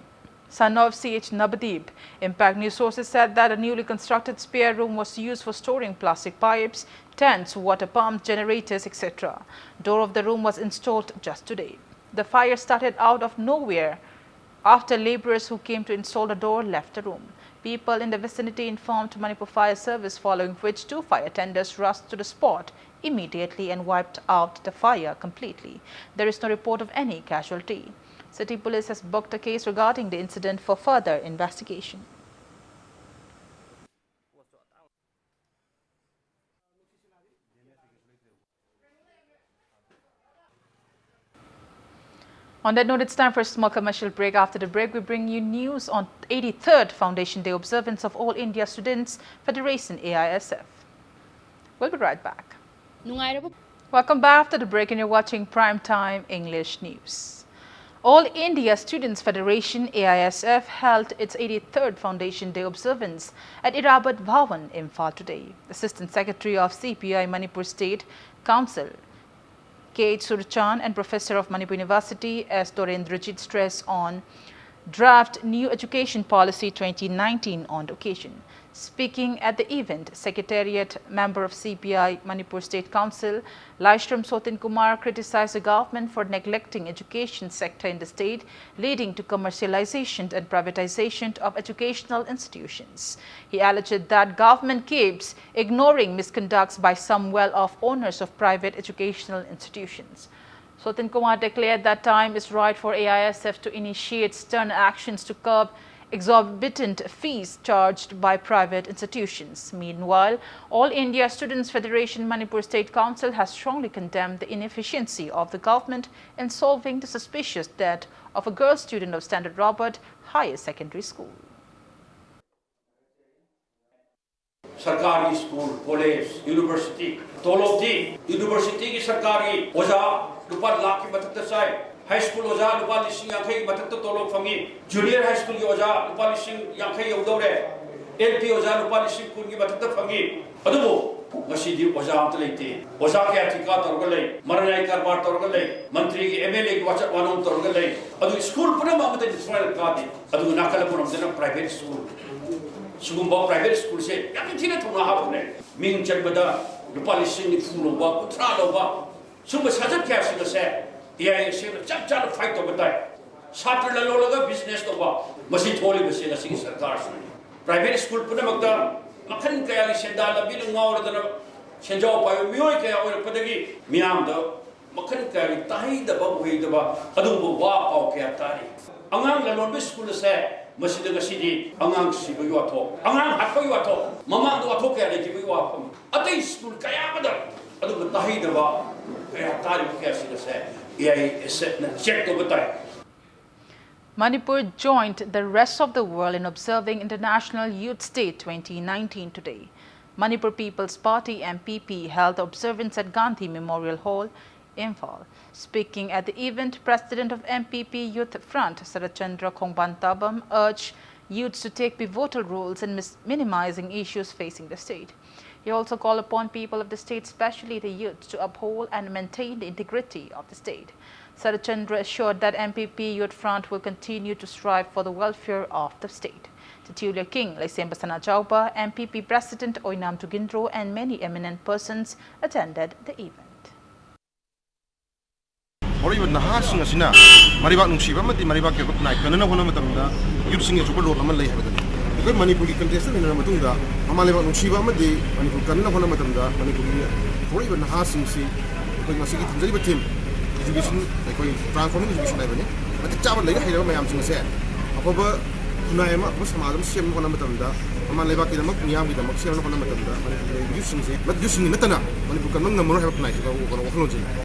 son of C H Nabadip. Impact News sources said that a newly constructed spare room was used for storing plastic pipes, tents, water pumps, generators, et cetera. Door of the room was installed just today. The fire started out of nowhere after laborers who came to install the door left the room. People in the vicinity informed Manipur Fire Service, following which two fire tenders rushed to the spot immediately and wiped out the fire completely. There is no report of any casualty. City Police has booked a case regarding the incident for further investigation. On that note, it's time for a small commercial break. After the break, we bring you news on eighty-third Foundation Day observance of All India Students Federation, A I S F. We'll be right back. ꯅꯨꯡꯉꯥꯏꯔꯕ Welcome back. After the break, and you're watching Prime Time English News. All India Students Federation, A I S F, held its eighty-third Foundation Day observance at Irrabat Bhawan, Imphal today. Assistant Secretary of C P I Manipur State Council, K H Surchan, and Professor of Manipur University, S Dorendrajit, stressed on draft New Education Policy twenty nineteen on the occasion. Speaking at the event, Secretariat member of C P I Manipur State Council, Laishram Sotin Kumar, criticized the government for neglecting education sector in the state, leading to commercialization and privatization of educational institutions. He alleged that government keeps ignoring misconducts by some well-off owners of private educational institutions. Sotin Kumar declared that time is right for A I S F to initiate stern actions to curb exorbitant fees charged by private institutions. Meanwhile, All India Students Federation Manipur State Council has strongly condemned the inefficiency of the government in solving the suspicious death of a girl student of Standard Robert Higher Secondary School. ꯁꯔꯀꯥꯔꯒꯤ school, college, university, ꯇꯣꯂꯣꯞꯇꯤ ꯌꯨꯅꯤꯚꯔꯁꯤꯇꯤꯒꯤ ꯁꯔꯀꯥꯔꯒꯤ ꯑꯣꯖꯥ ꯂꯨꯄꯥ ꯂꯥꯈꯀꯤ ꯃꯊꯛꯇ ꯆꯥꯏ, high school ꯑꯣꯖꯥ ꯂꯨꯄꯥ ꯂꯤꯁꯤꯡ ꯌꯥꯡꯈꯩꯒꯤ ꯃꯊꯛꯇ ꯇꯣꯂꯣꯞ ꯐꯪꯉꯤ, ꯖꯨꯅꯤꯌꯔ ꯍꯥꯏ ꯁ꯭ꯀꯨꯜꯒꯤ ꯑꯣꯖꯥ ꯂꯨꯄꯥ ꯂꯤꯁꯤꯡ ꯌꯥꯡꯈꯩ ꯌꯧꯗꯧꯔꯦ, ꯑꯦꯜ ꯄꯤ ꯑꯣꯖꯥ ꯂꯨꯄꯥ ꯂꯤꯁꯤꯡ ꯀꯨꯟꯒꯤ ꯃꯊꯛꯇ ꯐꯪꯉꯤ꯫ ꯑꯗꯨꯕꯨ ꯉꯁꯤꯗꯤ ꯑꯣꯖꯥ ꯑꯝꯇ ꯂꯩꯇꯦ꯫ ꯑꯣꯖꯥ ꯀꯌꯥ ꯊꯤꯀꯥ ꯇꯧꯔꯒ ꯂꯩ, ꯃꯔꯅꯥꯏ ꯀꯔꯕꯥꯔ ꯇꯧꯔꯒ ꯂꯩ, ꯃꯟꯇ꯭ꯔꯤꯒꯤ ꯑꯦꯝ ꯑꯦꯜ ꯑꯦꯒꯤ ꯋꯥꯆꯠ ꯋꯥꯅꯣꯝ ꯇꯧꯔꯒ ꯂꯩ꯫ ꯑꯗꯨ ꯁ꯭ꯀꯨꯜ ꯄꯨꯝꯅꯃꯛ ꯑꯃꯠꯇ ꯗꯤꯁꯇ꯭ꯔꯣꯏ ꯀꯥꯗꯦ꯫ ꯑꯗꯨꯒ ꯅꯥꯀꯜ ꯑꯃꯔꯣꯝꯗꯅ ꯄ꯭ꯔꯥꯏꯚꯦꯠ ꯁ꯭ꯀꯨꯜ, ꯁꯤꯒꯨꯝꯕ ꯄ꯭ꯔꯥꯏꯚꯦꯠ ꯁ꯭ꯀꯨꯜꯁꯦ ꯌꯥꯝꯅ ꯊꯤꯅ ꯊꯧꯅꯥ ꯍꯥꯞꯄꯅꯦ꯫ ꯃꯤꯡ ꯆꯟꯕꯗ ꯂꯨꯄꯥ ꯂꯤꯁꯤꯡ ꯅꯤꯐꯨ ꯂꯧꯕ, ꯀꯨꯟꯊ꯭ꯔꯥ ꯂꯧꯕ, ꯁꯨꯝꯕ ꯁꯥꯖꯠ ꯀꯌꯥꯁꯤꯡ ꯑꯁꯦ ꯑꯦ ꯑꯥꯏ ꯑꯦꯁ ꯑꯦꯐꯅ ꯆꯞ ꯆꯥꯅ ꯐꯥꯏꯠ ꯇꯧꯕ ꯇꯥꯏ꯫ ꯁꯥꯇ꯭ꯔ ꯂꯂꯣꯜꯂꯒ ꯕꯤꯖꯤꯅꯦꯁ ꯇꯧꯕ, ꯃꯁꯤ ꯊꯣꯛꯂꯤꯕꯁꯦ ꯉꯁꯤꯒꯤ ꯁꯔꯀꯥꯔꯁꯤꯅ꯫ ꯄ꯭ꯔꯥꯏꯚꯦꯠ ꯁ꯭ꯀꯨꯜ ꯄꯨꯝꯅꯃꯛꯇ ꯃꯈꯜ ꯀꯌꯥꯒꯤ ꯁꯦꯟꯗꯥꯟ ꯂꯝꯕꯤꯅ ꯉꯥꯎꯔꯗꯅ ꯁꯦꯟꯖꯥꯎ ꯄꯥꯏꯕ ꯃꯤꯑꯣꯏ ꯀꯌꯥ ꯑꯣꯏꯔꯛꯄꯗꯒꯤ ꯃꯤꯌꯥꯝꯗ ꯃꯈꯜ ꯀꯌꯥꯒꯤ ꯇꯥꯍꯩꯗꯕ ꯎꯍꯩꯗꯕ ꯑꯗꯨꯒꯨꯝꯕ ꯋꯥ ꯄꯥꯎ ꯀꯌꯥ ꯇꯥꯔꯤ꯫ ꯑꯉꯥꯡ ꯂꯂꯣꯟꯕ ꯁ꯭ꯀꯨꯜ ꯑꯁꯦ ꯃꯁꯤꯗ ꯉꯁꯤꯗꯤ ꯑꯉꯥꯡ ꯁꯤꯕꯒꯤ ꯋꯥꯊꯣꯛ, ꯑꯉꯥꯡ ꯍꯥꯠꯄꯒꯤ ꯋꯥꯊꯣꯛ, ꯃꯃꯥꯡꯗ ꯋꯥꯊꯣꯛ ꯀꯌꯥ ꯂꯩꯈꯤꯕꯒꯤ ꯋꯥꯐꯝ, ꯑꯇꯩ ꯁ꯭ꯀꯨꯜ ꯀꯌꯥ ꯑꯃꯗ ꯑꯗꯨꯒꯨꯝꯕ ꯇꯥꯍꯩꯗꯕ ꯀꯌꯥ ꯇꯥꯔꯤꯕ ꯀꯌꯥꯁꯤꯡ ꯑꯁꯦ ꯑꯦ ꯑꯥꯏ ꯑꯦꯁ ꯑꯦꯐꯅ ꯆꯦꯛ ꯇꯧꯕ ꯇꯥꯏ꯫ Manipur joined the rest of the world in observing International Youth Day twenty nineteen today. Manipur People's Party, M P P, held observance at Gandhi Memorial Hall, Imphal. Speaking at the event, President of M P P Youth Front, Saratchandra Khongban Tabam, urged youths to take pivotal roles in mis- minimizing issues facing the state. He also called upon people of the state, especially the youth, to uphold and maintain the integrity of the state. Sarat Chandra assured that M P P Youth Front will continue to strive for the welfare of the state. Cecilia King, Leisemba Sanachauba, M P P President Oinam Tugindro, and many eminent persons attended the event. ꯍꯧꯔꯛꯏꯕ ꯅꯍꯥꯁꯤꯡ ꯑꯁꯤꯅ ꯃꯔꯩꯕꯥꯛ ꯅꯨꯡꯁꯤꯕ ꯑꯃꯗꯤ ꯃꯔꯩꯕꯥꯛꯀꯤ ꯑꯣꯏꯕ ꯈꯨꯟꯅꯥꯏ ꯀꯟꯅꯅꯕ ꯍꯣꯠꯅꯕ ꯃꯇꯝꯗ ꯌꯨꯠꯁꯤꯡꯒꯤ ꯑꯆꯧꯕ role ꯑꯃ ꯂꯩ ꯍꯥꯏꯕꯗꯨꯅꯤ꯫ ꯑꯩꯈꯣꯏ ꯃꯅꯤꯄꯨꯔꯒꯤ ꯀꯟꯇꯦꯁꯇꯦꯟ ꯑꯣꯏꯅ ꯃꯇꯨꯡꯗ ꯃꯃꯥ ꯂꯩꯕꯥꯛ ꯅꯨꯡꯁꯤꯕ ꯑꯃꯗꯤ ꯃꯅꯤꯄꯨꯔ ꯀꯟꯅꯅꯕ ꯍꯣꯠꯅꯕ ꯃꯇꯝꯗ ꯃꯅꯤꯄꯨꯔꯒꯤ ꯍꯧꯔꯛꯏꯕ ꯅꯍꯥꯁꯤꯡꯁꯤ ꯑꯩꯈꯣꯏ ꯉꯁꯤꯒꯤ ꯊꯝꯖꯔꯤꯕ ꯊꯤꯝ ꯏꯗꯨꯀꯦꯁꯟ, ꯑꯩꯈꯣꯏ ꯇ꯭ꯔꯥꯟꯁꯐꯣꯔꯃꯤꯡ ꯏꯗꯨꯀꯦꯁꯟ ꯍꯥꯏꯕꯅꯤ꯫ ꯃꯇꯤꯛ ꯆꯥꯕ ꯂꯥꯏꯔꯤꯛ ꯍꯩꯔꯕ ꯃꯌꯥꯝꯁꯤꯡ ꯑꯁꯦ ꯑꯐꯕ ꯈꯨꯟꯅꯥꯏ ꯑꯃ, ꯑꯐꯕ ꯁꯃꯥꯖ ꯑꯃ ꯁꯦꯝꯅꯕ ꯍꯣꯠꯅꯕ ꯃꯇꯝꯗ, ꯃꯃꯥ ꯂꯩꯕꯥꯛꯀꯤꯗꯃꯛ, ꯃꯤꯌꯥꯝꯒꯤꯗꯃꯛ ꯁꯦꯝꯅꯕ ꯍꯣꯠꯅꯕ ꯃꯇꯝꯗ ꯃꯅꯤꯄꯨꯔꯒꯤ ꯌꯨꯠꯁꯤꯡꯁꯦ, ꯌꯨꯠꯁꯤꯡꯒꯤ ꯅꯠꯇꯅ ꯃꯅꯤꯄꯨꯔ ꯀꯟꯕ ꯉꯝꯃꯔꯣꯏ ꯍꯥꯏꯕ ꯈꯨꯟꯅꯥꯏꯁꯤꯗ ꯋꯥꯈꯜꯂꯣꯟꯁꯤꯅꯤ꯫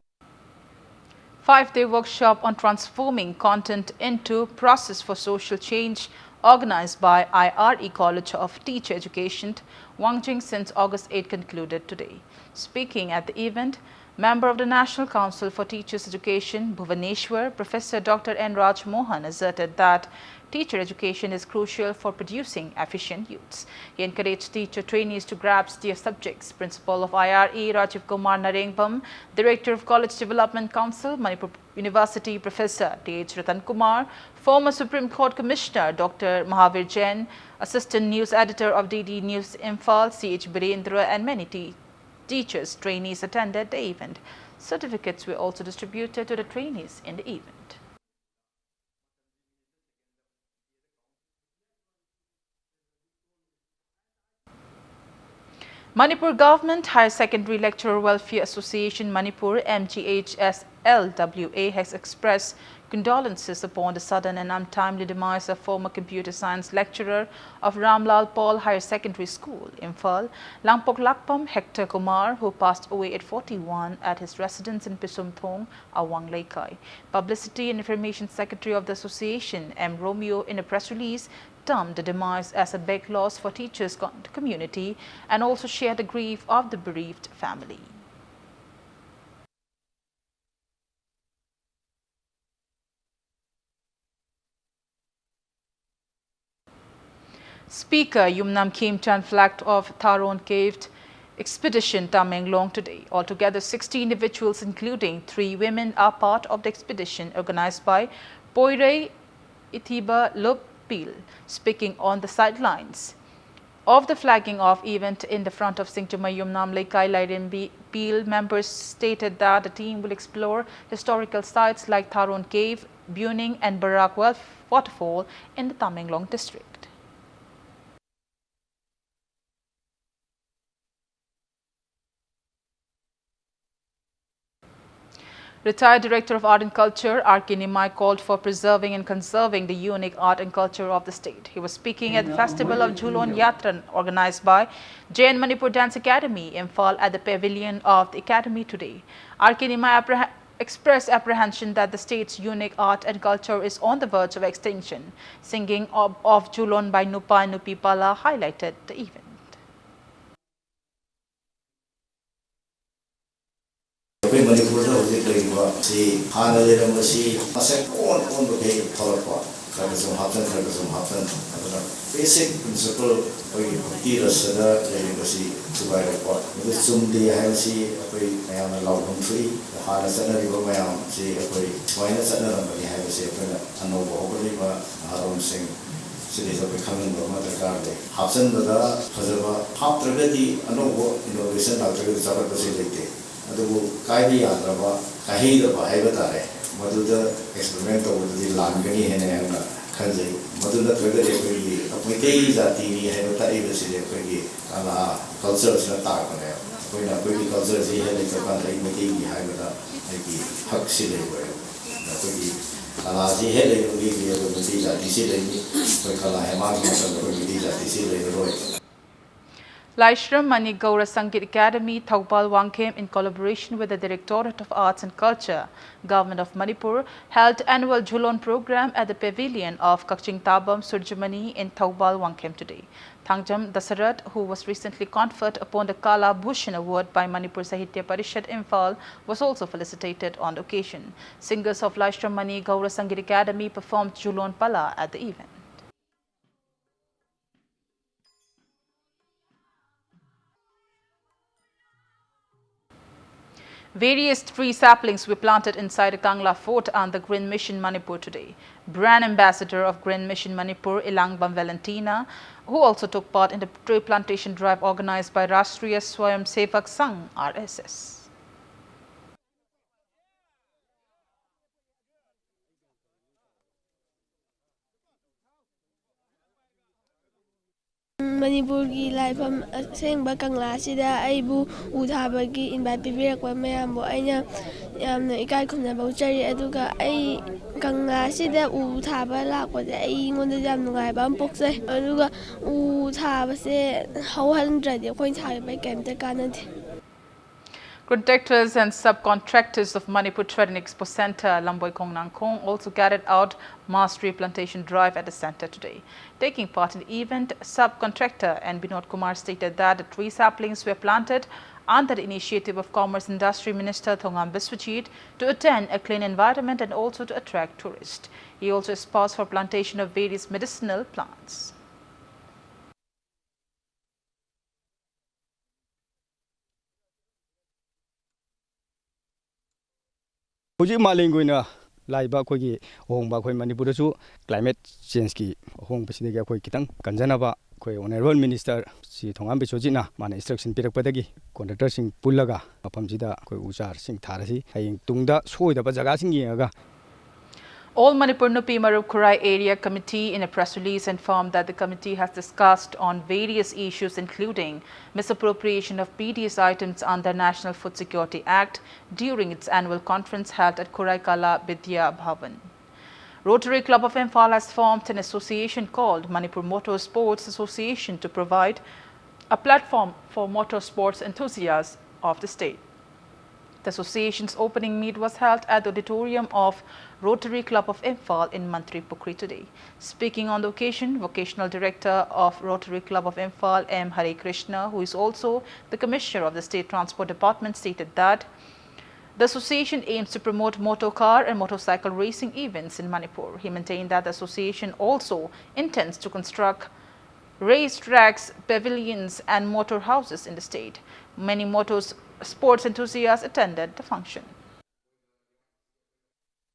Five-day workshop on transforming content into process for social change, organized by I R E College of Teacher Education, Wangjing, since August eighth, concluded today. Speaking at the event, member of the National Council for Teachers Education, Bhubaneswar, Professor Doctor N Raj Mohan, asserted that teacher education is crucial for producing efficient youths. He encouraged teacher trainees to grasp their subjects. Principal of I R E, Rajiv Kumar Narengbam, Director of College Development Council, Manipur University, Professor T H Ratan Kumar, former Supreme Court Commissioner Doctor Mahavir Jain, Assistant News Editor of D D News Imphal, C H Birendra, and many te- teachers, trainees attended the event. Certificates were also distributed to the trainees in the event. Manipur Government Higher Secondary Lecturer Welfare Association Manipur, M G H S L W A, has expressed condolences upon the sudden and untimely demise of former computer science lecturer of Ramlal Paul Higher Secondary School, Imphal, Langpok Lakpam Hector Kumar, who passed away at forty-one at his residence in Pisumthong, Awang Leikai. Publicity and Information Secretary of the association, M Romeo, in a press release, termed the demise as a big loss for teachers, co- community, and also shared the grief of the bereaved family. Speaker Yumnam Khemchand flagged off Tharon Caved Expedition Tamenglong today. Altogether, sixty individuals, including three women, are part of the expedition organized by Poirei Ithiba Lup Pil. Speaking on the sidelines of the flagging off event in the front of Singchumayum Namleikai Lairembi Pil, members stated that the team will explore historical sites like Tharon Cave, Buning, and Barak Wel-, Waterfall in the Tamenglong district. Retired Director of Art and Culture, R K Nimai, called for preserving and conserving the unique art and culture of the state. He was speaking at the Festival of Julon Yatran, organized by Jain Manipur Dance Academy, Imphal, at the pavilion of the academy today. R K Nimai appreh-, expressed apprehension that the state's unique art and culture is on the verge of extinction. Singing of, of Julon by Nupa Nupi Pala highlighted the event. ꯑꯩꯈꯣꯏ ꯃꯅꯤꯄꯨꯔꯗ ꯍꯧꯖꯤꯛ ꯂꯩꯔꯤꯕ ꯁꯤ ꯍꯥꯟꯅ ꯂꯩꯔꯝꯕꯁꯤ ꯃꯁꯛ ꯑꯣꯟ ꯑꯣꯟꯕꯈꯩ ꯊꯣꯛꯂꯛꯄ, ꯈꯔ ꯈꯔ ꯁꯨꯝ ꯍꯥꯞꯆꯤꯟ, ꯈꯔ ꯈꯔ ꯁꯨꯝ ꯍꯥꯞꯆꯤꯟ, ꯑꯗꯨꯅ basic principle ꯑꯩꯈꯣꯏꯒꯤ ꯚꯛꯇꯤ ꯔꯁꯗ ꯂꯩꯔꯤꯕꯁꯤ ꯊꯨꯒꯥꯏꯔꯛꯄ꯫ ꯃꯗꯨ ꯆꯨꯝꯗꯦ ꯍꯥꯏꯕꯁꯤ ꯑꯩꯈꯣꯏ ꯃꯌꯥꯝꯅ ꯂꯥꯎꯐꯝ ꯊꯣꯛꯏ꯫ ꯍꯥꯟꯅ ꯆꯠꯅꯔꯤꯕ ꯃꯌꯥꯝꯁꯤ ꯑꯩꯈꯣꯏ ꯁꯨꯃꯥꯏꯅ ꯆꯠꯅꯔꯝꯕꯅꯤ ꯍꯥꯏꯕꯁꯤ ꯑꯩꯈꯣꯏꯅ ꯑꯅꯧꯕ ꯍꯧꯒꯠꯂꯛꯂꯤꯕ ꯅꯍꯥꯔꯣꯟꯁꯤꯡ ꯁꯤꯗꯩꯁꯤꯗ ꯑꯩꯈꯣꯏ ꯈꯪꯍꯟꯕ ꯑꯃ ꯗꯔꯀꯥꯔ ꯂꯩ꯫ ꯍꯥꯞꯆꯤꯟꯕꯗ ꯐꯖꯕ ꯍꯥꯞꯇ꯭ꯔꯒꯗꯤ ꯑꯅꯧꯕ innovation ꯂꯥꯛꯇ꯭ꯔꯒꯗꯤ ꯆꯥꯎꯈꯠꯄꯁꯦ ꯂꯩꯇꯦ꯫ ꯑꯗꯨꯕꯨ ꯀꯥꯏꯕ ꯌꯥꯗ꯭ꯔꯕ, ꯀꯥꯏꯍꯩꯗꯕ ꯍꯥꯏꯕ ꯇꯥꯔꯦ, ꯃꯗꯨꯗ experiment ꯇꯧꯕꯗꯨꯗꯤ ꯂꯥꯟꯒꯅꯤ ꯍꯥꯏꯅ ꯑꯩꯍꯥꯛꯅ ꯈꯟꯖꯩ꯫ ꯃꯗꯨ ꯅꯠꯇ꯭ꯔꯒꯗꯤ ꯑꯩꯈꯣꯏꯒꯤ ꯃꯩꯇꯩ ꯖꯥꯇꯤꯅꯤ ꯍꯥꯏꯕ ꯇꯥꯛꯏꯕꯁꯤꯗꯤ ꯑꯩꯈꯣꯏꯒꯤ ꯀꯂꯥ culture ꯁꯤꯅ ꯇꯥꯛꯄꯅꯦꯕ꯫ ꯑꯩꯈꯣꯏꯅ ꯑꯩꯈꯣꯏꯒꯤ culture ꯁꯤ ꯍꯦꯛ ꯂꯩꯇ꯭ꯔꯀꯥꯟꯗ ꯑꯩ ꯃꯩꯇꯩꯅꯤ ꯍꯥꯏꯕꯗ ꯑꯩꯒꯤ ꯍꯛꯁꯤ ꯂꯩꯔꯣꯏꯕ꯫ ꯑꯩꯈꯣꯏꯒꯤ ꯀꯂꯥꯁꯤ ꯍꯦꯛ ꯂꯩꯕꯒꯤ ꯑꯩꯈꯣꯏ ꯃꯩꯇꯩ ꯖꯥꯇꯤꯁꯤ ꯂꯩꯅꯤ꯫ ꯑꯩꯈꯣꯏ ꯀꯂꯥ ꯍꯦꯛ ꯃꯥꯡꯈꯤ ꯃꯇꯝꯗ ꯑꯩꯈꯣꯏ ꯃꯩꯇꯩ ꯖꯥꯇꯤꯁꯤ ꯂꯩꯔꯔꯣꯏ꯫ Laishram Mani Gaura Sangeet Academy, Thoubal Wangkhem, in collaboration with the Directorate of Arts and Culture, Government of Manipur, held annual Julon program at the pavilion of Kakching Tabam Surjamani in Thoubal Wangkhem today. Thangjam Dasarath, who was recently conferred upon the Kala Bhushan Award by Manipur Sahitya Parishad Imphal, was also felicitated on the occasion. Singers of Laishram Mani Gaura Sangeet Academy performed Julon Pala at the event. Various tree saplings were planted inside the Kangla Fort and the Green Mission Manipur today. Brand ambassador of Green Mission Manipur, Elangbam Valentina, who also took part in the tree plantation drive organized by Rashtriya Swayamsevak Sangh, R S S. ꯃꯅꯤꯄꯨꯔꯒꯤ ꯂꯥꯏꯐꯝ ꯑꯁꯦꯡꯕ ꯀꯪꯂꯥꯁꯤꯗ ꯑꯩꯕꯨ ꯎ ꯊꯥꯕꯒꯤ invite ꯄꯤꯕꯤꯔꯛꯄ ꯃꯌꯥꯝꯕꯨ ꯑꯩꯅ ꯌꯥꯝꯅ ꯏꯀꯥꯏ ꯈꯨꯝꯅꯕ ꯎꯠꯆꯔꯤ꯫ ꯑꯗꯨꯒ ꯑꯩ ꯀꯪꯂꯥꯁꯤꯗ ꯎ ꯊꯥꯕ ꯂꯥꯛꯄꯁꯦ ꯑꯩꯉꯣꯟꯗ ꯌꯥꯝ ꯅꯨꯡꯉꯥꯏꯕ ꯑꯃ ꯄꯣꯛꯆꯩ꯫ ꯑꯗꯨꯒ ꯎ ꯊꯥꯕꯁꯦ ꯍꯧꯍꯟꯗ꯭ꯔꯗꯤ ꯑꯩꯈꯣꯏꯅ ꯊꯥꯔꯤꯕ ꯀꯩꯝꯇ ꯀꯥꯟꯅꯗꯦ꯫ Contractors and subcontractors of Manipur Trade and Expo Center, Lamboi Khongnangkhong, also carried out mass tree plantation drive at the center today. Taking part in the event, subcontractor N Binod Kumar stated that the tree saplings were planted under the initiative of Commerce Industry Minister Thongam Biswajit to attain a clean environment and also to attract tourists. He also espoused for plantation of various medicinal plants. ꯍꯧꯖꯤꯛ ꯃꯥꯂꯦꯝꯒꯤ ꯑꯣꯏꯅ ꯂꯥꯛꯏꯕ ꯑꯩꯈꯣꯏꯒꯤ ꯑꯍꯣꯡꯕ, ꯑꯩꯈꯣꯏ ꯃꯅꯤꯄꯨꯔꯗꯁꯨ climate changeꯀꯤ ꯑꯍꯣꯡꯕꯁꯤꯗꯒꯤ ꯑꯩꯈꯣꯏ ꯈꯤꯇꯪ ꯀꯟꯖꯅꯕ ꯑꯩꯈꯣꯏ Honourable Minister ꯁ꯭ꯔꯤ ꯊꯣꯉꯥꯝ ꯕꯤꯁ꯭ꯋꯖꯤꯠꯅ ꯃꯥꯅ instruction ꯄꯤꯔꯛꯄꯗꯒꯤ contractorꯁꯤꯡ ꯄꯨꯜꯂꯒ ꯃꯐꯝꯁꯤꯗ ꯑꯩꯈꯣꯏ ꯎ ꯆꯥꯔꯁꯤꯡ ꯊꯥꯔꯁꯤ꯫ ꯍꯌꯦꯡ ꯇꯨꯡꯗ ꯁꯣꯏꯗꯕ ꯖꯒꯥꯁꯤꯡ ꯌꯦꯡꯉꯒ All Manipur Nupi Marup Khurai Area Committee, in a press release, informed that the committee has discussed on various issues including misappropriation of P D S items under National Food Security Act during its annual conference held at Khurai Kala Bidya Bhavan. Rotary Club of Imphal has formed an association called Manipur Motor Sports Association to provide a platform for motor sports enthusiasts of the state. The association's opening meet was held at the auditorium of Rotary Club of Imphal in Mantripukhri today. Speaking on the occasion, Vocational Director of Rotary Club of Imphal, M Hare Krishna, who is also the Commissioner of the State Transport Department, stated that the association aims to promote motor car and motorcycle racing events in Manipur. He maintained that the association also intends to construct race tracks, pavilions, and motor houses in the state. Many motors sports enthusiasts attended the function.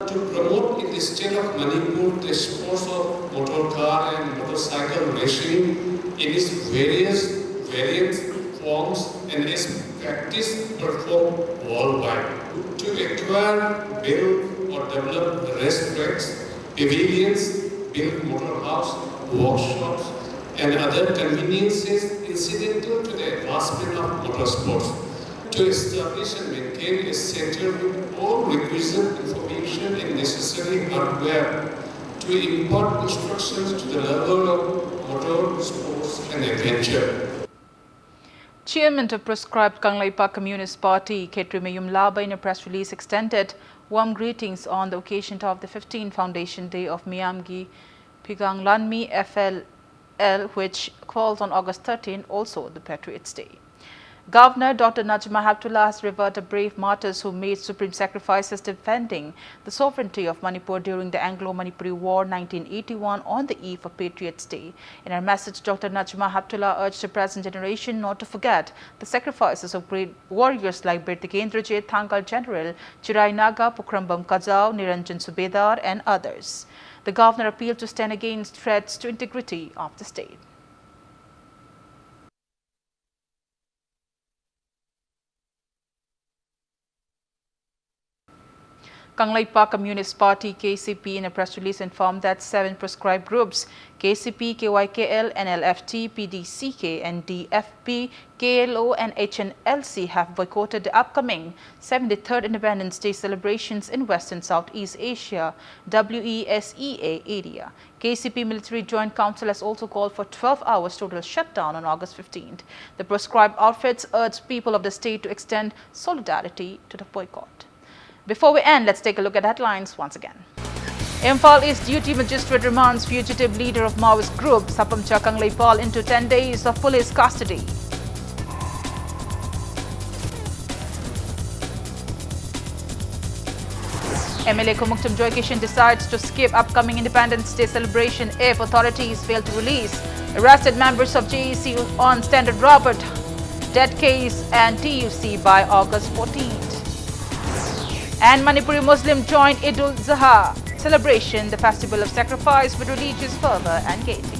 To promote in the state of Manipur the sports of motor car and motorcycle racing in its various variants, forms, and its practice performed worldwide. To acquire, build, or develop race tracks, pavilions, build motor house, workshops, and other conveniences incidental to the advancement of motorsports. To establish and maintain a center with all requisite information and necessary hardware to impart instructions to the level of motor sports and adventure. Chairman of proscribed Kangleipak Communist Party, Khetrimayum Labai, in a press release extended warm greetings on the occasion of the fifteenth Foundation Day of Miyamgi Phigang Lanmi F L L, which falls on August thirteenth, also the Patriots' Day. Governor Doctor Najma Heptulla has revered the brave martyrs who made supreme sacrifices defending the sovereignty of Manipur during the Anglo-Manipuri War nineteen eighty-one on the eve of Patriots' Day. In her message, Doctor Najma Heptulla urged the present generation not to forget the sacrifices of great warriors like Bir Tikendrajit, Thangal General Chirai Naga, Pukhrambam Kajao, Niranjan Subedar, and others. The governor appealed to stand against threats to integrity of the state. Kangleipak Communist Party, K C P, in a press release informed that seven proscribed groups, K C P, K Y K L, N L F T, P D C K, N D F P, K L O, and H N L C, have boycotted the upcoming seventy-third Independence Day celebrations in West and Southeast Asia, W E S E A, area. K C P Military Joint Council has also called for twelve hours total shutdown on August fifteenth. The proscribed outfits urge people of the state to extend solidarity to the boycott. Before we end, let's take a look at headlines once again. Imphal East Duty Magistrate remands fugitive leader of Maoist group, Sapamcha Kangleipal, into ten days of police custody. M L A Khumukcham Joykishan decides to skip upcoming Independence Day celebration if authorities fail to release arrested members of J A C on Standard Robert. dead case and T U C by August fourteenth. And Manipuri Muslim join Eid-ul-Zuha celebration, the festival of sacrifice with religious fervor and gaiety.